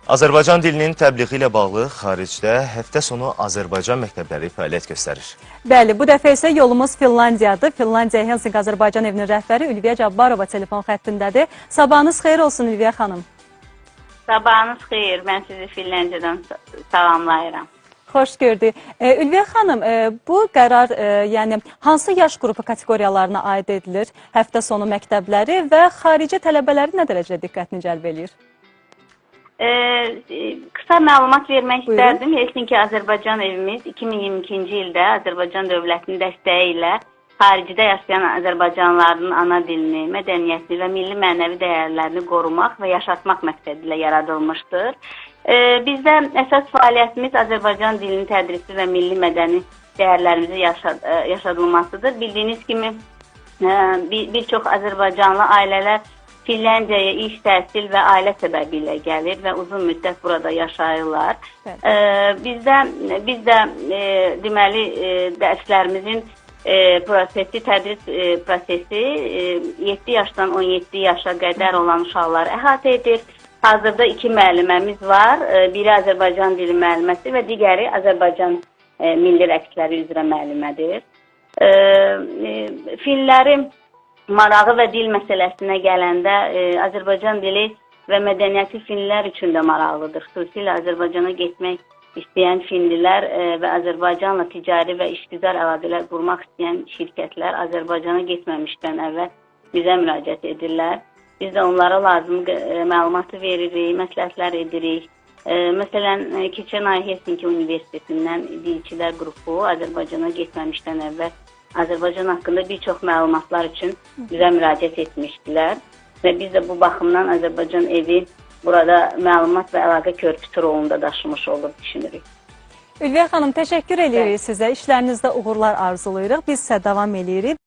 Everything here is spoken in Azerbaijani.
Azərbaycan dilinin təbliği ilə bağlı xaricdə həftə sonu Azərbaycan məktəbləri fəaliyyət göstərir. Bəli, bu dəfə isə yolumuz Finlandiyadır. Finlandiya Helsinki Azərbaycan evinin rəhbəri Ülviyə Cabbarova telefon xəttindədir. Sabahınız xeyir olsun, Ülviyə xanım. Sabahınız xeyir. Mən sizi Finlandiyadan salamlayıram. Xoş gördük. Ülviyə xanım, bu qərar yəni hansı yaş qrupu kateqoriyalarına aid edilir? Həftə sonu məktəbləri və xarici tələbələri nə dərəcədə diqqətini cəlb eləyir? Qısa məlumat vermək Buyurun. istərdim. Helsinki Azərbaycan evimiz 2022-ci ildə Azərbaycan dövlətinin dəstəyi ilə xaricdə yaşayan Azərbaycanlıların ana dilini, mədəniyyətini və milli mənəvi dəyərlərini qorumaq və yaşatmaq məqsədi ilə yaradılmışdır. Bizdə əsas fəaliyyətimiz Azərbaycan dilinin tədrisi və milli mədəni dəyərlərimizi yaşadılmasıdır. Bildiyiniz kimi bir çox azərbaycanlı ailələr Finlandiyaya iş, təhsil və ailə səbəbi ilə gəlir və uzun müddət burada yaşayırlar. Bəli. Bizdə biz də deməli dərslərimizin prosesi, tədris prosesi 7 yaşdan 17 yaşa qədər olan uşaqları əhatə edir. Hazırda iki müəlliməmiz var. Biri Azərbaycan dili müəlliməsi və digəri Azərbaycan milli rəqsləri üzrə müəllimədir. Finlərin marağı və dil məsələsinə gələndə Azərbaycan dili və mədəniyyəti finlər üçün də maraqlıdır. Xüsusilə Azərbaycana getmək istəyən finlilər və Azərbaycanla ticari və işgüzar əlaqələr qurmaq istəyən şirkətlər Azərbaycana getməmişdən əvvəl bizə müraciət edirlər. Biz də onlara lazım məlumatı veririk, məsləhətlər edirik. Məsələn, keçən ay Helsinki Universitetindən dilçilər qrupu Azərbaycana getməmişdən əvvəl Azərbaycan haqqında bir çox məlumatlar üçün bizə müraciət etmişdilər və biz də bu baxımdan Azərbaycan evi burada məlumat və əlaqə körpüsü rolunda daşımış olur düşünürük. Ülviyə xanım, təşəkkür eləyirik sizə. İşlərinizdə uğurlar arzulayırıq. Biz isə davam eləyirik.